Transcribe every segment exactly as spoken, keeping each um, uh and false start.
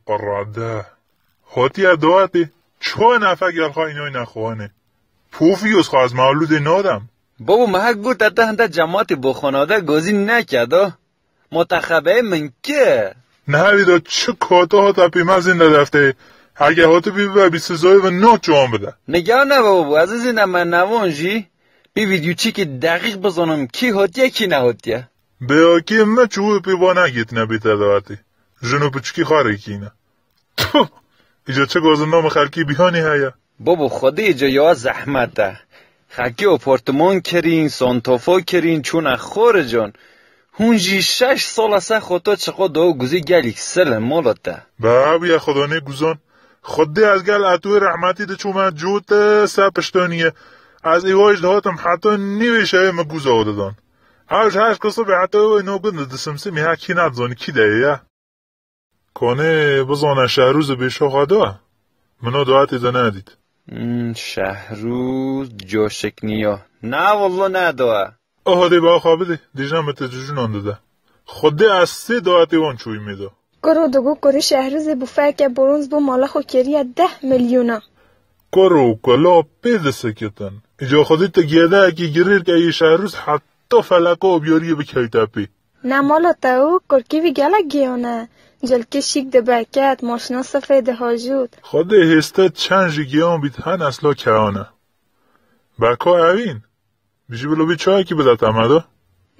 Qirade. Hotiye doatê, ço nefe gel xwe înoy nexwane. Pofiyoz xwe ez mewlûdê nadem. Babo, me hek got te hinde cemaatê bo xanade gozî neke do. Motexebeyê min ki. Nehevî de çi kota hata pê me zênde defteyê. Heke hati bî bibe bî sizayê ve no çiwan bide. Nigeran nebe babo, ez zî ne me nevan jî. Bî vîdyoçîkê deqîq bizanim kî hotiye kî nehotiye. Bêyakê me çiwî pê va negêtine bê te de hatî. Jin û piçikî xwe rêkîne. Tfu! Îca çi gazin namê xelkî bîhanî heye? Babo, Xwedê îca ya zehmet e. Xelkê oportiman kirîn, santofa kirîn, çûne xarican. Hûn jî şeş sal e ser xwe to çiqa da û guzî gelîk sil in mala te. Be ew ya Xwedanê guzan. Xwedê ez gel Etoyê rehmetî diçûme cû te ser piştaniyê. Ez êwa jî dihatim heta nîvê şevê min guza wan didan. Ew ji heşt kesibê heta wê no gund disimsimî, her kî nedizanî kî de ye. Konê bizane Şehrûz bê şoxa da. Min o doatê de nedît. Hmm, Şehrûz coşikniyo. Na wallah nedoa. Oho dê ba xwe bidê. Dîjna min te cicûnan dide. Xwedê ez sê doatê wan çûyî mêdo. Kuro digo kurê Şehrûzê bû feke bronz bû mala xwe kiriye deh milyona. Kuro kula pê disekitin. Îca xwedê te gêdayekî girêr ke yê Şehrûz heta feleka obiyariyê bikewte pê. Ne mala te û kurkî vî gelek giyan e. Cilkê şîk dibe ket, maşîna sifrê dihajût. Xwedê hêste çend jî giyan bît hen esla keyan e. Beko evîn. Bijî bilo bî çayekî bide te me de.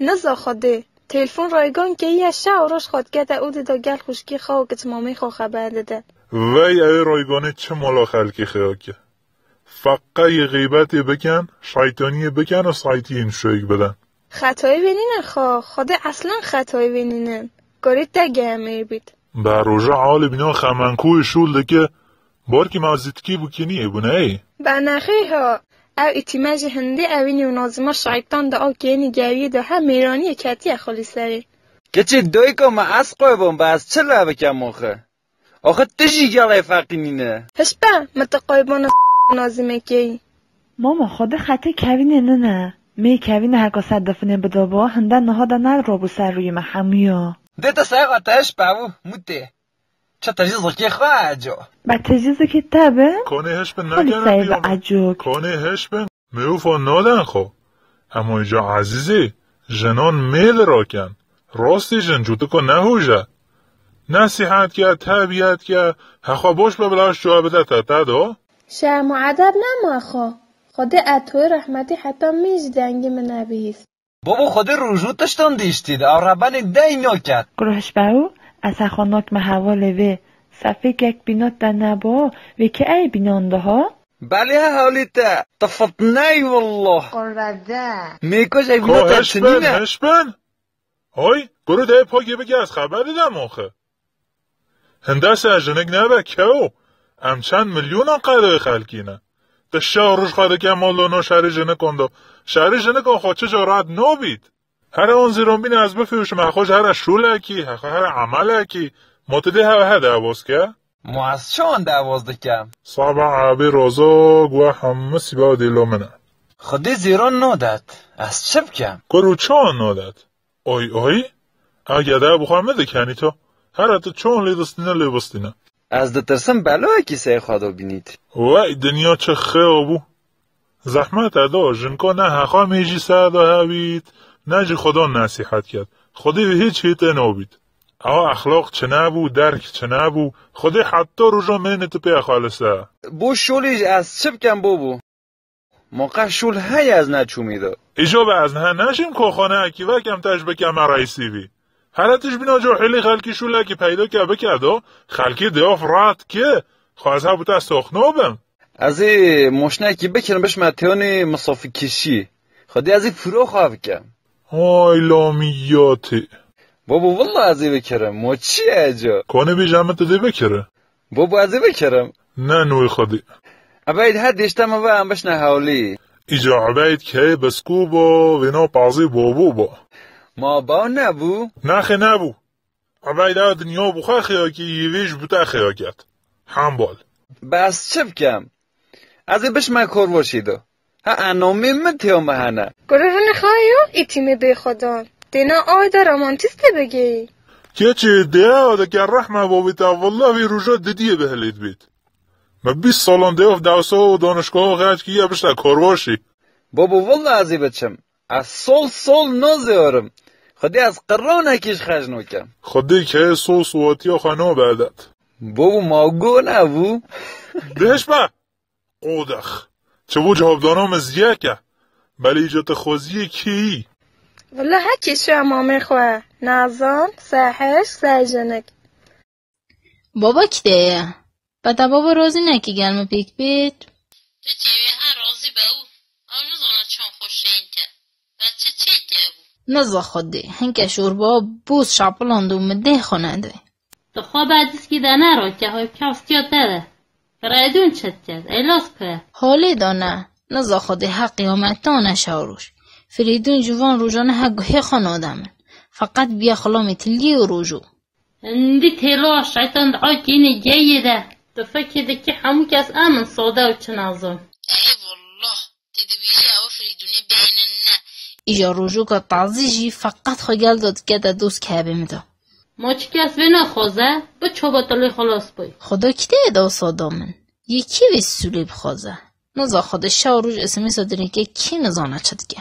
Niza Xwedê. Telefon raygan keyiye şev û roj xwe dikete û dida gel xwişkî xwe û kiç mamê xwe xeber dide. Vey ew rayganê çi mala xelkê xeyake. Feqe yê xeybetê bikin, şeytaniyê bikin û saytiyên şoyek bidin. Xetayê vê nîne xwe, Xwedê eslan xetayê vê nînin. Karê te geyemê bît. Be roja alê bîna xemenkoyê şûl dike, barkî me zîtkî bû kiniyê bûne ey. Be nexê ha, ew îtîme ji hindê evînî û nazîma şeytan de a kênî gewiyê de he mêraniyê ketiye xwe lî serê. Keçê dayika me ez qoybon be ez çi le bikem oxe? Axir tu jî gelê feqî nîne. Hişbe, min te qaybana nazîmê keyî. Mama, Xwedê xetê kevînê nine. Mê kevîne heka ser difinê bidabo, hinde niha de nerobû ser rûyê me hemûya. Dê te seqa te hişbe bû, mutê. Çi te jî zikê xwe eco. Be te jî zikê te bi? Konê hişbin Xwedî nekene seybe piyame. Eco. Konê hişbin. Meyûfa naden xwe. Hema îca ezîzê, jinan mêl raken. Rastî jin cûtiko nehûje. Nesîhet ke, tebiyet ke, hexwe boş be bila ji çawa bide te, te do? Şerm û edeb nema xwe. Xwedê Etoyê rehmetî heta min jî dengê min nebihîst. Babo Xwedê rojû tiştan dîştî de, ew rebenê dey naket. Kuro hişbe û, ez hexwe nakime hevalê vê. Sefêkek bîna te nebo, vê ki ey bînan diha? Belê he hewlî te, tu fitney wallah. Qurvede. Mêko ji evîna te hişbin, tinîne. Hişbin. Oy, kuro dê pagê bike ez xeber didem oxe. Hindese jinik nebe kew. Em çend milyonan qedê xelkî ne. Te şew roj xwe dike mala no şerê jinikan de. Şerê jinikan xwe çi ca red nabît. Here on zîron bîne ez bifewşim, hexwe ji here şûlekî, hexwe here emelekî. Ma tu dê hewe he derbas ke? Ma ez çawan derbas dikem? Saba ebê rozok we hemû sîba û dêlo min e. Xwedê zêran nadet. Ez çi bikem? Kur û çawan nadet? Oy, oy. Ew gede bi xwe min dikenî to. Here tu çawan lê distîne lê bistîne. Ez ditirsim beloyekî sey xwe do bînît. Wey, dinya çi xeya bû. Zehmet e do, jinko ne hexa mêjî ser de hebît, ne jî Xwedan nesîhet ket. Xwedê wî hîç hê te nabît. Ew exlaq çinebû, derk çinebû. Xwedê heta roja mênê tu pê xelise. Bo şolî ji ez çi bikem bobo? Moqe şol heye ez neçûmî de. Îjo be ez niha neşîm koxaneyekî vekem te ji bike me reysî vî. Hele tu ji bîna cohilî xelkî şûlekî peydo ke bike do, xelkî diyof rahat ki, xwe ez hebû te soxno bim. Ez ê moşnekî bikirim bişme teyonê misofikişî. Xwedê ez ê fûro xwe bikem. Hay lamiyatê. Babo, willa ez ê bikirim. Mo çi ye eco? Konê bêje min tu dê bikire. Babo, ez ê bikirim. Ne nûyê Xwedê. Ebeyd her dêşte min ve em bişne hewlî. Îca Ebeyd keyê biskû bo, vêna pazê bobo bo. Ma baw nebû? Nexê nebû. Ebeyda dinya bi xwe xeya kî yî vê ji bi te xeya ket. Hembal. Bes çi bikem? Ez ê bişme korvoşî do. Ha enomê min têyo me hene. Kurê vinê xwe yo îtîmê bê xwedan. Têna ay de romantîstê bigeyî. Keçê deya dike rehme bavê te, wallah vê roja didiyê bi hilê dibêt. Me bîst salan deyof dewsa û danişgaha xerc kiriye bişte karbaşê. Babo, wallah ez ê biçim. Ez sol sol nazeyarim. Xwedê ez qirranekî ji xerc nakim. Xwedê keyê sol sowatiya xwe nabe edet. Babo, ma go nebû? Bêhş be! Qodex. Çi bo cewabdana min ziyek e. Belê îca tu xweziyê kê yî? Wele hekî şiya mamê xwe. Nazan, Seheş, Sejinik. Baba kî de ye? Beda baba razî nekî gel min pêk bêt. Tu çêwê her razî be û ew nizane çend xweş şêyîn ke. Be çi çêke bû? Niza Xwedê, hinke şorba boz şapiland û min dê xwe nede. Tu xwe be diskî de nero ke hoy kevstiya te de. Firêdûn çi dikir? Êlas ku ye? Holê de ne. Niza Xwedê heqî û me tane şew roj. Firêdûn ji van rojane he guhê xwe nade min. Feqet biye xulamê tiliyê û rojo. Hindî têlo şeytan di akînê geyê de. Tu fekê dikî hemû kes emin sade û çi nazon. Ey wallah, tê dibîrî ew Firîdûnê bêhêne ne. Îja rojoka tazî jî feqet xwe gel de dikete doz kebê min de. Ma çi kes vê naxwaze, bi çoba tu lê xelas bûy. Xweda kitêyê de wisa da min. Yê kî vê sûlê bixwaze? Niza Xwedê şew roj S M S a dinêke kî nizane çi dike.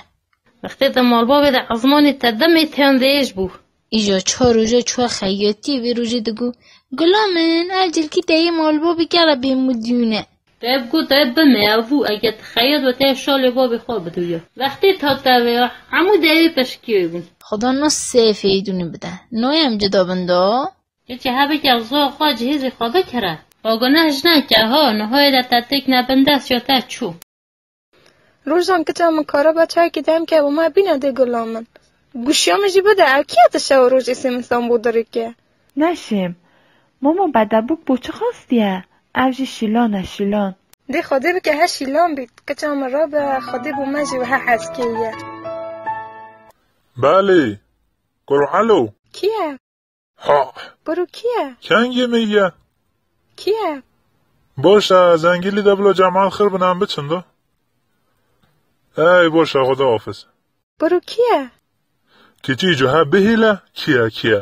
Wextê te malbavê de ezmanê te demê têyan de êş bû. Îja çar roja çûye xeyatî, vê rojê digo, "Gula min, ev cilkî te yê malbavê gela bêmûdûn e." Te bi got, te bime, ev bû, eger te xeyat be te şalê bavê xwe bidûye. Wextê ta te vê ya, hemû devê peşkiyê bûn. Xweda nas sê Feydûnê bide. Noyem cida bin da. Keçê hebeke zor xwe cihêzê xwe bikire. Xwe guneh ji neke ha, nihoyê de te têk nebin dest ya te çû. Rojan kiça min karaba çayekî dem ke û me bîne dê gula min. Guşiya min jî bide, ev kî ye tu şew û roj ê sê min sambû dirike? Neşêm, Momo bedebûk bo çi xastiye? Ev jî şîlan e, şîlan. Dê Xwedê bike he şîlan bît. Kiça min rabe, Xwedê bo me jî wiha hez kiriye. Belê. Kuro elo. Kî ye? Ha. Kuro kî ye? Kengê me ye. Kî ye? Baş e, zengilî de bila cemaat xir bin em biçin da. Ey baş e, Xweda hafiz. Kuro kî ye? Keçî cu he bihêle, kî ye, kî ye?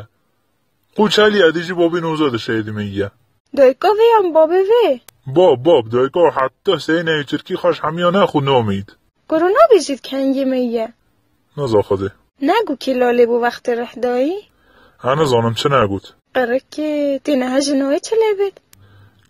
Qûçelî edî jî babê noza dişeyê dimê ye. Dayika vê yan babê vê? Bab, bab, dayika heta seyê neyê çirkî xaş hemiya ne xwe namîd. Kuro nabêjît kengê me ye. Niza Xwedê. Negu kî lalê bû wextê rihdayî? Ha nizanim çi negot. Qirikê, têne he ji nayê çi lê bêt?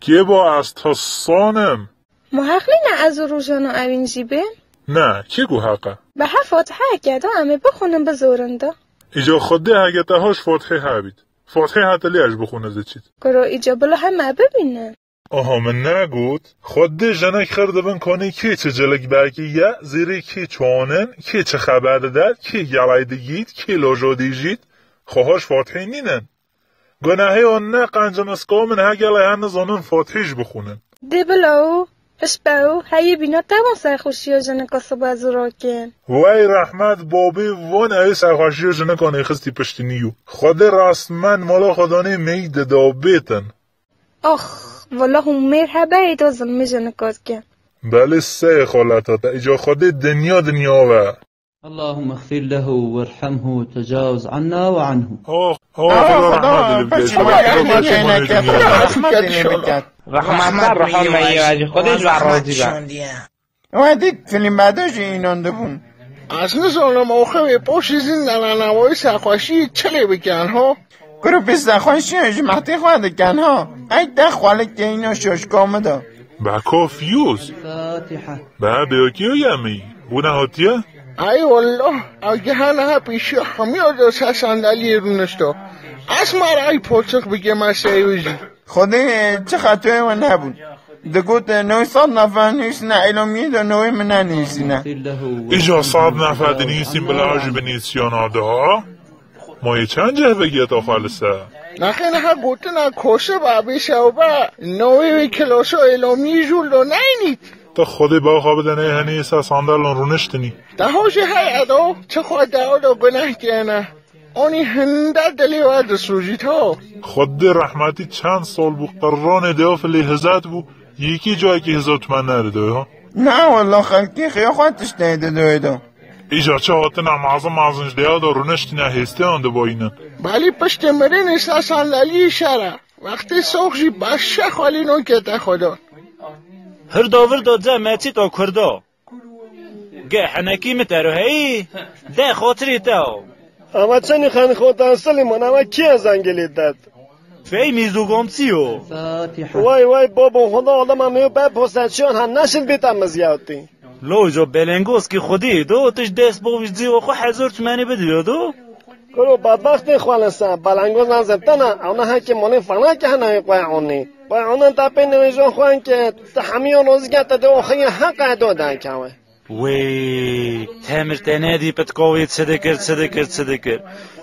Kê ba ez tisanim? Ma heq nîne ez û rojana ewîn jî bên? Ne, kê got heq e? Be he fatiheyeke da em ê bixwînin bizorin da. Îca Xwedê hege te haş fatihê hebît. Fatihê hete lê ez bixwîne diçît. Kuro îca bila heme bibînin. Aha min negot, Xwedê jinek xir dibin konê kê çi cilik bekî ye, zêrê kê çawan in, kê çi xeber dide, kê gelay digît, kê lojo dîjît, xwe hoş fatihê nînin. Gunehê wan ne qencin iska min he gelay he nizanin fatihê jî bixwînin. Dê bila û, hişbe û, heyê bîna te wan serxweşiya jinika sibe zû rakin. Wey rehmet babê wan ew serxweşiya jinika nêxistî piştî nîyo. Xwedê rastmen mala xwedanê meyî dida bêtin. Ax, wela hûn mêr hebe êda zilmê jinika dikin. Belê seyê xaleta te, îca Xwedê dinya dinya ve. اللهم اغفر له وارحمه وتجاوز عنا وعنه. Oh, oh, Xweda rehmet dilê bike. Rehmet dilê bike. Rehmet dilê bike. Xwedê ji we razî be. Wedî filmê de jî înandibûn. Ez nizanim axivê paşê zîndana newayî serxweşî çi lê bikin ha? Kuro pê serxweşiya ji mehtê xwe dikin ha? Ey te xwelikê îna şaşka min de. Beka fiyûz. Be bêyakî ye mî? Wina hatiye? Ey wallah, ew gihana ha pêşiya hemiya de ser sandaliyê rûnişta. Ez ma re ey paçiq bike me seyê wê jî. Xwedê çi xetoyê we nebûn. Digot, "Newê sed nefer nivîsîne îlamiyê de newê min nenivîsîne." Îca sed nefer dinivîsîn bila ew jî binivîsiyana da. Ma yê çend cih vegiyeta xwe li ser? Nexê niha gotina koşiba bê şewbe newê wê kiloşo îlamiyê jûl do neynît. Tu Xwedê baxa bide neyê henê ser sandalan rûniştinî. Te hojê hey edo, çi xwe deo do guneh kene. Onî hinde dilê we disûjît ha. Xwedê rehmetî çend sal bû qirranê deyof lê hizet bû, yekî cayekî hizet me nedidoy ha. Na wela xelkê xêya xwe tiştê didoy do. Îcar çi hatina mazin mazin ji deya de rûniştine hêsteyan dibayînin. Belê piştê mirinê ser sandaliyê şer e. Wextê sox jî beşe xwelî non kete xwedan. Hirda virda ce meçîta kurda. Ge henekî min te ro heyî, de xatirê te o. Ama çenî xanî xotan Silîman, ama kî ye zengilî det? Fehmî zûgomsî yo. Way way babo, xweda adama me yo ber poseçiyan ha neşil bîta mizyawtî. Lojo belengozkî xwedî do, tu ji dest bovî cî xwe hezar çimenî bidî do. Kuro badbaxtê xwe li ser, belengozan zirtana, ewna heke molê fana ke hena yê xwe onî. Xwe onan ta pê nivêjon xwe ke, te hemiyon rozî ke te de oxeyê heqa do dayka we. Wê, temir te nedî pitkovî çi dikir, çi dikir, çi dikir.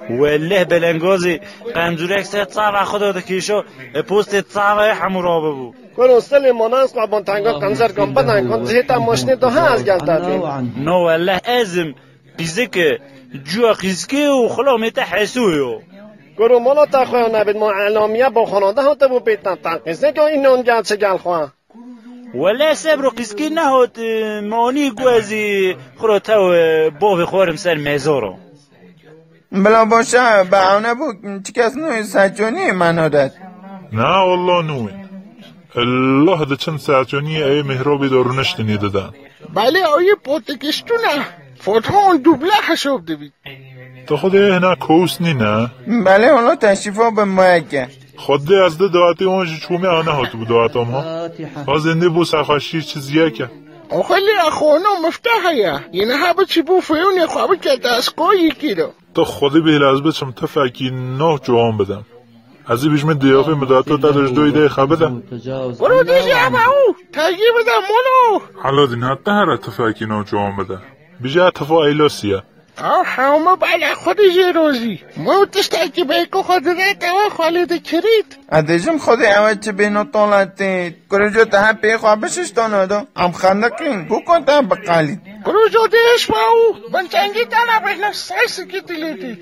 Weleh belengozî qencurek ser çava xwe de dikîşo, e postê çava yê hemû rabibû. Kuro Silîman ez xwe bon tenga qencer kan bidan, kan cihê te moşnê do ha ez gel te bî. No weleh ez im, pîzik e, cuya qîzkê û xulamê te hesû yo. Kuro mala te xwe nebit ma elamiye bo xanade hate bû pêtan, te qîzek o înan gel çi gel xwe. Wele sebro qîzkî nehot, e, manî ku ez ê xuro tew, e, bovê xwerim ser mezoro. Bila boşa be ewne bû, çi kes nû saçonî mano det. Na wallah nû in. Allah diçin saçonî ê mihrobî de rûniştinî didan. Belê ew yê potikiştûne. Foton duble heşop dibî. Tu xwedê hina kous nîne? Belê wala teşrîfa bi mayeke. Xwedê ez di dawetê wan ji çûmê ha nehatibû daweta min ha. Fazê nê bo serxweşî çi ziyeke. Oxelî axono mifte heye. Yê niha biçî bo feyûnê xwe bike destgoyî kîro. Tu xwedê bêle ez biçim tifekî nav çawan bidim. Ez ê bijmê diyafê min date te de ji doyî dê xebide. Kuro dê jî eve û tevgî bide molo. Eladîn, heta here tifekî nav çawan bide. Bijî tifa Eylosî ye. Ew hewme bala xwe dijê rozî. Mo tiştekî beyko xwe dide te we xwe lê dikirît. Ez dêjim xwedê ewe çi bêno toletê. Kurujo te hep pê xwe bişiştano do. Em xendiqîn. Bûko te biqalît. Kurujo dê hişpa û bin çengî te nebêhne ser sikî dilêtî.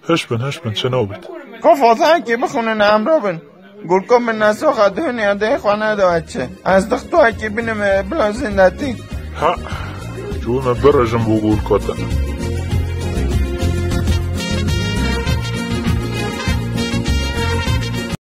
Hiş bin, hiş bin, çi nobit. Ko fotoyekê bixwînin em robin. Gulko min nesoxa dihunê dê xwe nedawe çi. Ez dixtoyekê binim bila zindetî. Ha, çû me birejim bo gulko te.